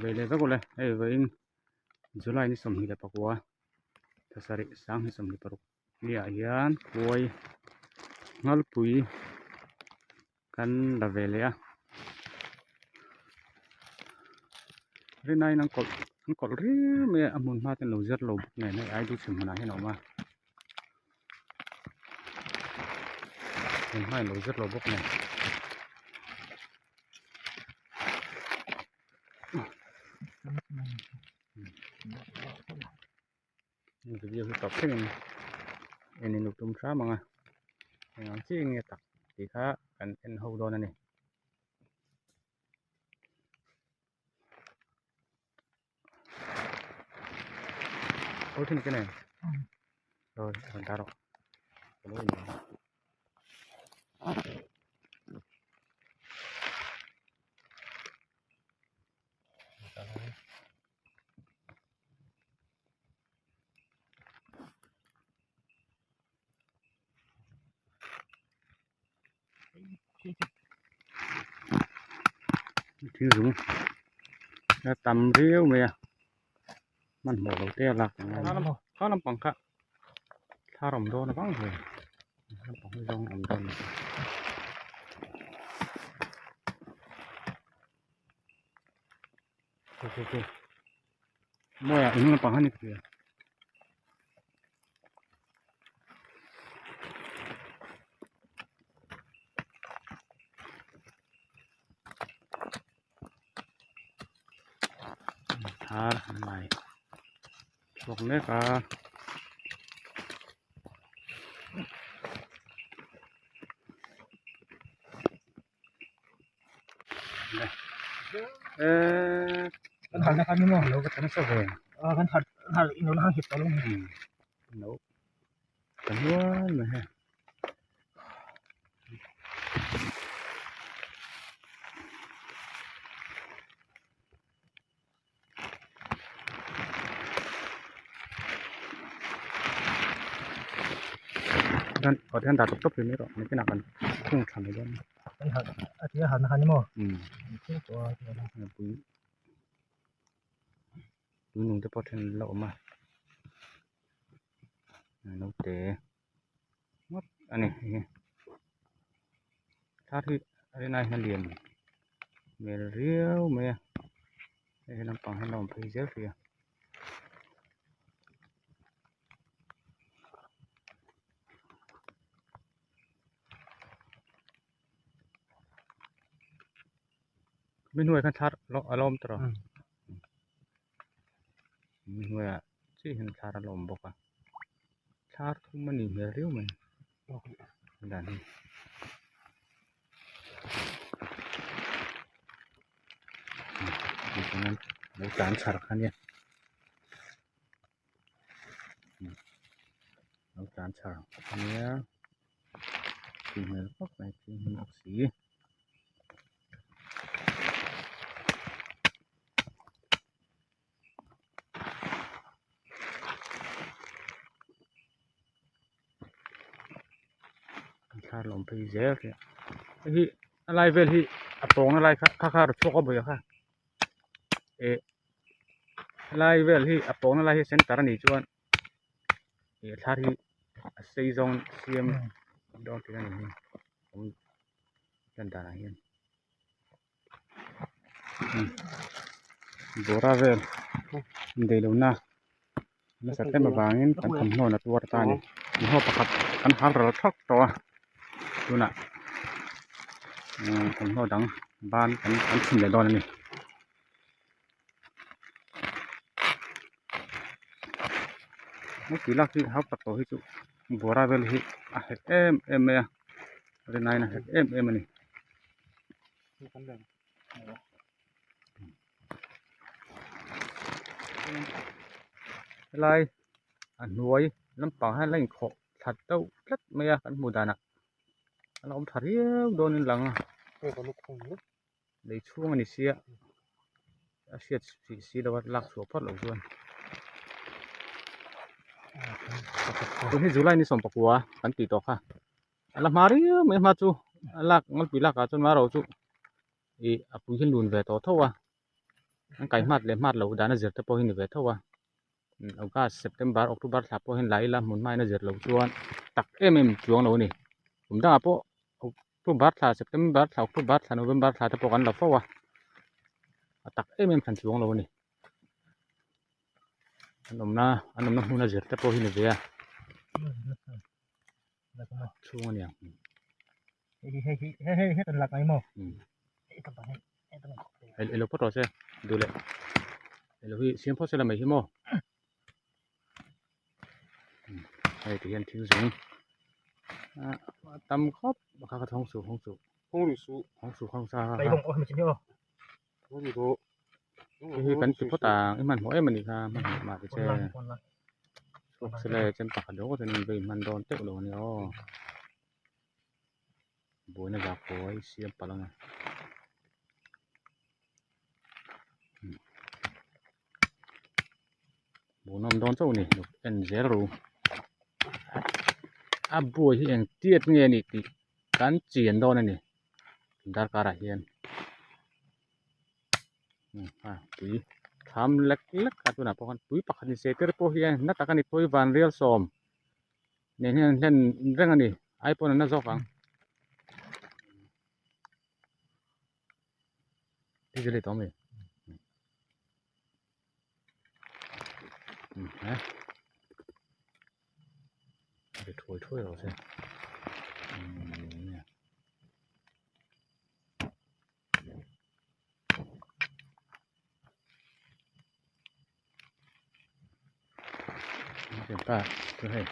Ve leh vek ule hei vawiin July ni 29 thla sarih sang ni 26 ni ah hian khuai ngalpui kan la ve leh a rinaiin an kawlh an kawlh riau mai a a hmun hma te an lo zir lo bawk nen hei aidu chhim hmunah hian a awm a hmun hma in lo zir lo bawk nen. Video hi tawp thlengin en in tum hram ang a eng ang chiah nge tak tih kha kan en ho dawn a ni. Rồi còn ta rồi. Thil zung a tam riau mai a hmanhmawh lo te a lak ang a kha lampang kha thla rawm dawn avang hle lampang hi zawng awm dawn mawi ah eng lampang han hria. Thar an lai chhuak mek a. Kan harh na khan ni maw? Lo ka tam sa ve. Ah kan harh harh ino na hip talo. No. Kan hual mai he. Hian awt hian dah tawp tawp mai rawh nikin ah kan khung tha mai dawn a tia han han maw pui tui nung te pawh then an la awm a naute ngawt a ni hei hi thar hi a rin aiin a lian hmel riau mai a hei lampang hian a awm phei zel hrih a. Mi hnuai khan thar a la awm tawh a mi hnuaiah chiah hian thar a la awm bawk a thar thum a nih hmel riau mai dan hi. Lo tlan chhar kha nia lo tlan chhar ania tui hmel khawp mai tui hmel bawk si. Thar lawm phei zel hrih a hei hi a lai vel hi a pawng na lai kha kha kha a rawn chhuak a bawih a kha eh helai vel hi a pawng na lai hi center a nih chuan ih thar hi a sei zawng siam dawn tih a ni hi awm lan danah hian. Bawra vel indaihlohna nasat em avangin kan thawmhnaw na tuar ta a ni thawmhnaw pakhat kan hal ral thak tawh a tunah thawmhnaw dang ban kan kan chhun leh dawn a ni. Heti lak hi hau tak tawh hi chu bawra vel hi a hek em em mai a rinaiin a hek em em a ni. Helai a hnuai lampang hian la inkhawh thla deuh tlat mai a kan hmuh danah a la awm tha riau dawnin a lang a lei chhung a ni sia a hriat si si lo a lak chhuah phawt loh chuan tun hi July ni 19 kan tih tawh kha. A la hma riau mai hma chu a lak ngalpui lakah chuan marawh chu ih a pui hi lun ve tawh tho a. An kai hmat leh hmat loh dan a zir te pawh hi ni ve tho a. August, September, October thla pawh hian la ila hmun hmain a zir loh chuan tak em em chuang lo a ni. Kum dangah pawh October thla, September thla, October thla, November thla te pawh kan la fo a, a tak em em hran chuang lo a ni. An awmna an awmna hmun a zir te pawh hi ni ve a. Chhung a ni ang. Elo phawt rawh se duh leh elo hi siam phawt se la mai hi maw hei ti hian thil zung a tam khawp a kha hawng suh hawng suh hawng suh hawng sa kha hei hi kan ti phawt ang i hmanhmawh em a nih kha hmanhmawh mah ti che chhuak se le chem pakhat deuh chuan in vei hman dawn teuh lo a nia aw. Buaina zah pawh i siam palh ang e. Hmuhnawm dawn chauh a ni en zel ru. A buai hi eng tiat nge a nih tih kan chian dawn a ni darkar ah hian tui thlam lek lek a tunah pawh khan tui pakhat in sei tir pawh hi na tak a ni pawh hi vanrial sawm. Nen hian an hlen reng a ni ai pawn an la zawk ang diesel hi tawng mi he ri thuai thuai rawh se Ta chu hei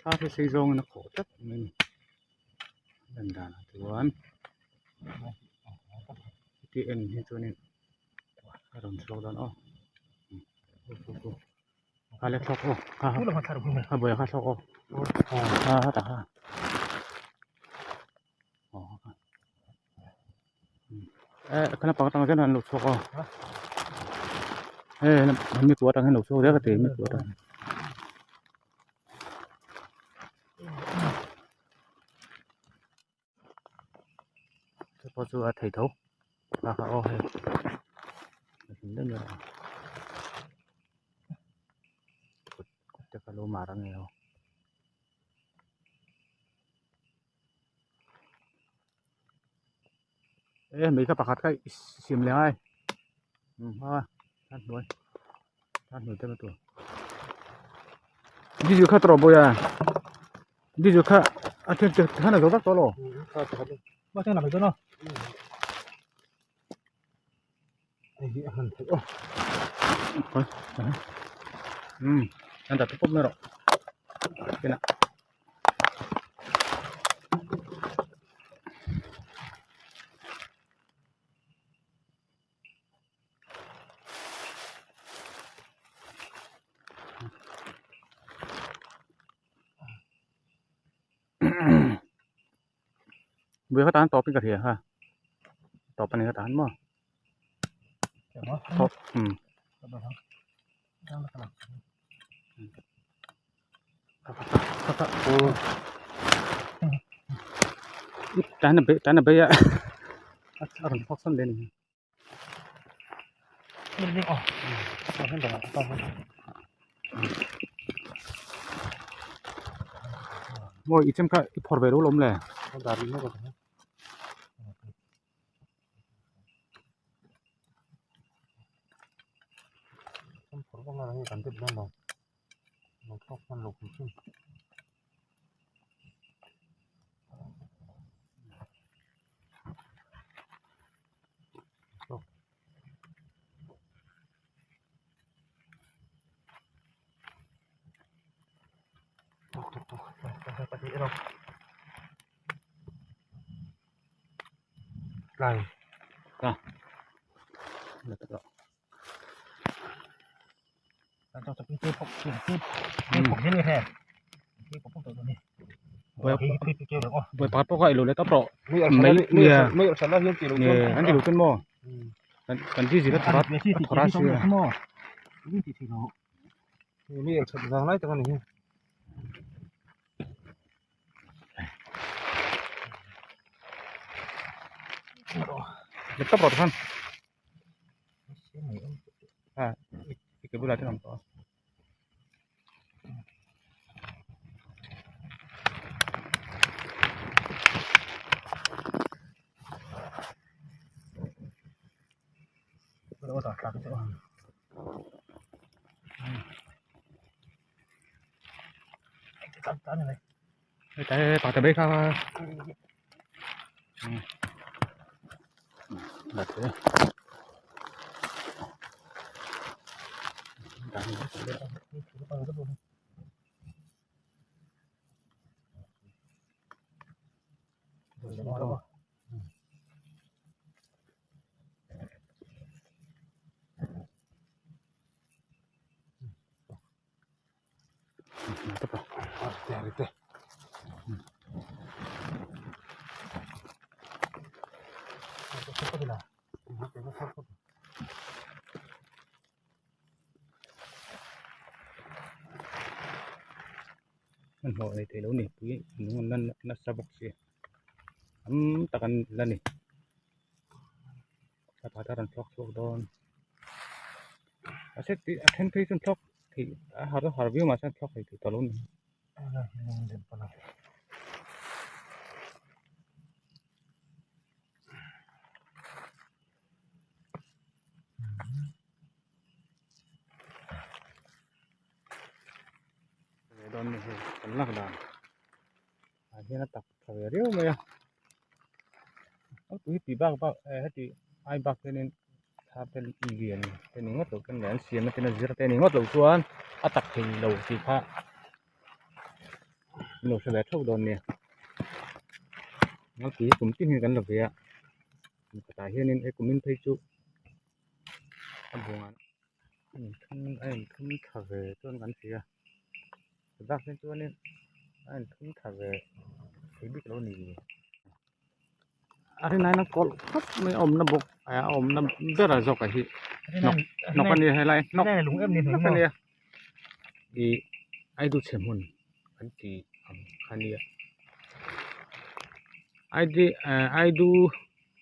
Thla hi sei zawngin a khawh tlat mai a ni lan danah chuan heti en hi chuanin a rawn chhuak dawn aw kha le thlawk aw kha kha buai kha thlawk aw kha kha tah kha aw kha. Eh ka naupang atang zel an lo chhuak aw hei mi pawh atang hian lo chhuak zel ka ti mi pawh atang te pawh chu a thei tho kha kha aw hei a hlim deuh mai a kut kut te kha lo mar ange aw. E mei kha pakhat kha i siam leh ngai a a hnuai a hnuai te tur diesel kha tawrh bawi a diesel kha a then te khan a zo vek tawh lo an dah pawp mai rawh kinah. Bui kha tan tawp in ka hria kha tawp ani kha tan maw tawp um tan a tan a bei a a rawn phawk sawn leh a ni. Mawi i chem kha i phawrh ve lo lawm le. Vawi pakhat pawh kha ilo let tawp rawh mai nia nge an ti lo chuan maw kan ti zir a thawr a thawr a si a let tawp rawh tikhan a i ke bulah te a awm tawh a. Hei pakhat mai kha Hmanhmawh nei theilo ni pui nung an lan nasa bawk si tam tak an la ni thla pakhat a rawn thlawk chhuak dawn mahse a then phei chu an thlawk theih a har har viau mahse an thlawk thei tawh lo a ni. Dawn ni hei kan lak dan ah hian a tak tha ve riau mai a a tui tih bak bak eh heti ai bak hianin thla te lian te ni ngawt lo chuan leh an siamna ten a zir te ni ngawt lo chuan a tak thei lo tih kha min lo hre ve theuh dawn nia ngal tui kum tin hi kan la ve a khatah hianin he kumin phei chu a buang a inthum a inthum tha ve chuan kan hria a bak hi chuanin a inthum tha ve thei bik lo a ni a rinaiin a kawlh khawp mai a awmna bawk a awmna ber a zawk a hi hnawk hnawk a nia helai hnawk hnawk a nia ih aidu chhe hmun an tih ang kha nia aidi eh aidu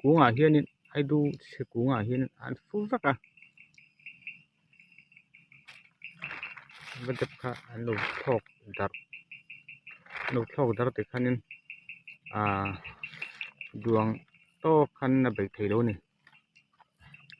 kungah hianin aidu chhe kungah hianin an fur vek a va dep kha an lo thlawk darh an lo thlawk darh tih khanin ahh duang tawk khan a bei theilo a ni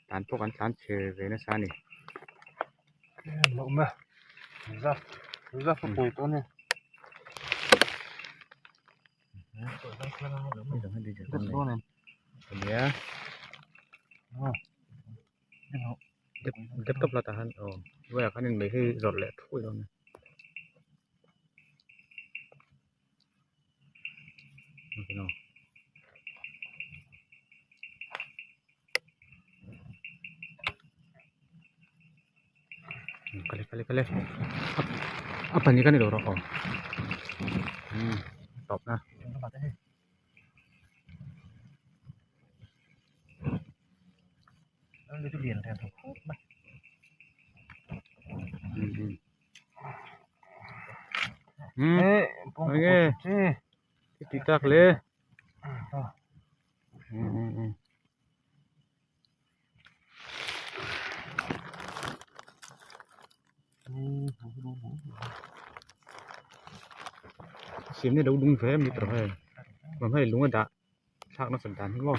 tlan pawh kan tlan chhe ve nasa a ni. Nia dep tawp la tah khan aw wire ah khan in mei hi zawrh leh thuai dawn a ni. Kale kale kale a pahnih kha ni lo rawh aw umm tawp na. Umm enge ti tak le umm umm umm. Siam hi a lo lung ve em ni tawh hei chuan hei lung a dah thlak nasat dan hi maw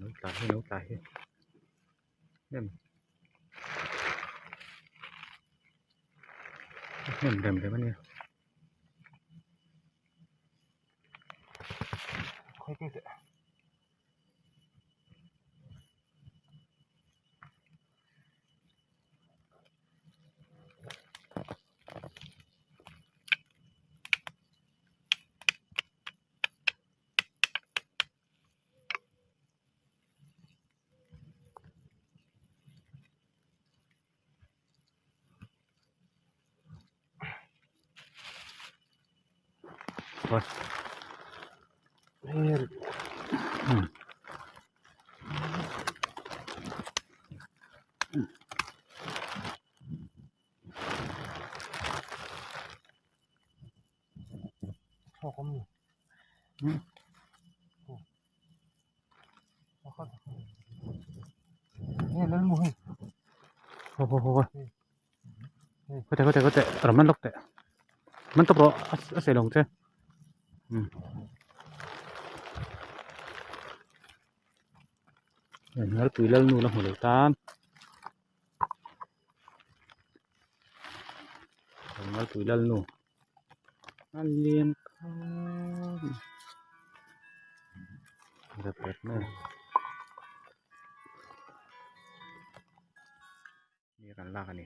lo tla hi lo tla hi hnem hnem rem rem a nia. Có thể có thể ở man lốc tệ man tốc độ ở sẽ đồng chứ nó tùy lên nu nó hồi tan nó tùy lên nu ăn liền không đẹp đẹp này ni kan lak ani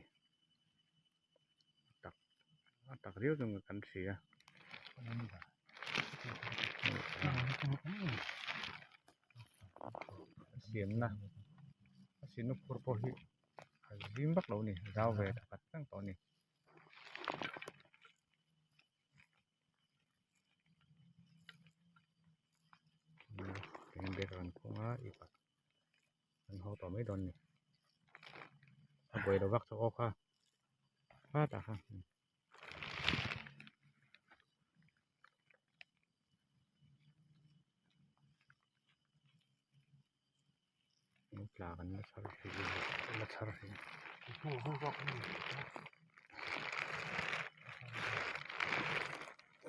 tak tak riu chung kan hria siamna a siamna phur pawh hi a zim vak lo a ni zau ve takhat reng tawh a ni. Bag a kan khung a an haw tawh mai dawn a ni a buai lo vak chu aw kha kha tah kha. Tla kan la chhar hrih la chhar hrih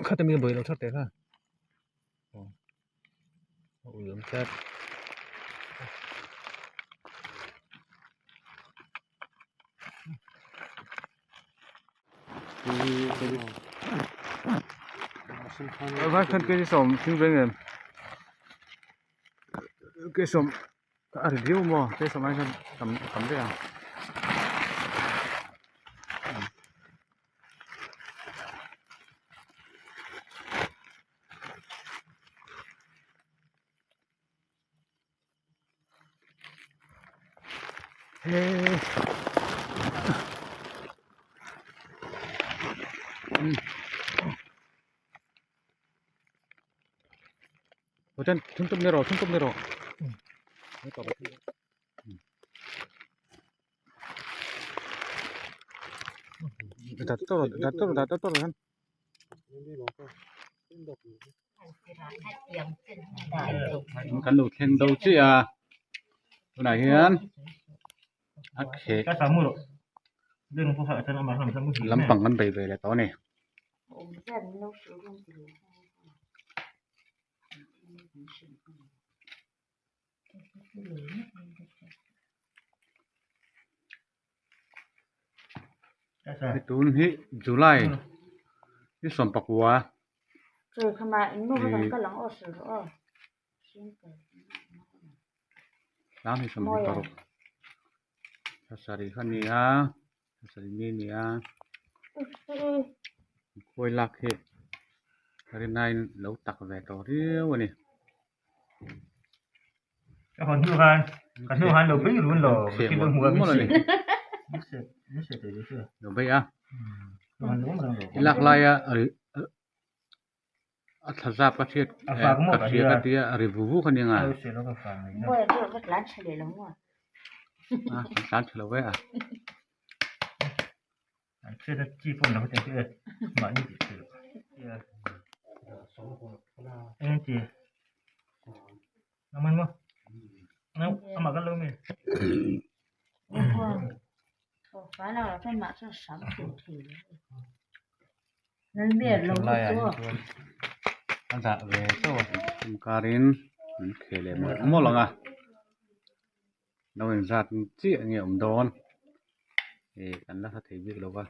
khata mi buai lo chhar teh kha aw a ui awm tlat. Vai khan ke sawm thing veng em ke sawm a ri viau maw ke sawm ai hian tam tam daih a. Ồ, chân tụm rồi. Đặt to đặt to đặt to rồi. Kan lo thleng do chi a tunah hian a kheh lampang kan bei ve leh tawh a ni. Tun hi July ni sawmpakua Tlang hi sawmhnih paruk thla sarih kha a ni a thla sarih ni a ni a khawi lak hi rinaiin lo tak ve tawh riau a ni. Lo bei a i lak laia a thla zap ka hriat ka hria ka tia a ri vu vu kha nia nga a tlan tha lo ve a. A dah ve chauh a inkarin an khel leh mawlh mawlh ang a lo inzat chiah nge awm dawn ih kan la hre thei bik lo va.